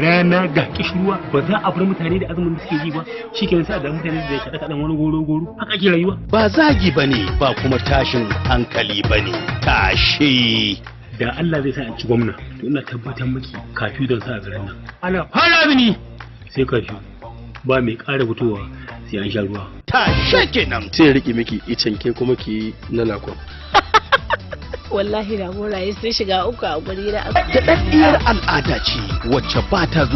Rana ga kishirwa, ba za a bar mutane da azumin da suke ji ba. Shikenan, sai a da mutane da kaɗa kaɗan wani goro goro. Haka ake rayuwa? Ba zagi bane ba, kuma tashin hankali bane. Tashe. Da Allah zai sa in ci gwamna, to ina tabbatar miki curfew don sa a garin nan. Ana fara azumi sai curfew, ba mai ƙara fitowa sai an sha ruwa. Tashe kenan. Sai rike miki icen, ke kuma ki nana kwan. Wallahi da goraye sun shiga uku a guri na. Daɗaɗɗiyar al'ada ce wacce ba ta zuwa.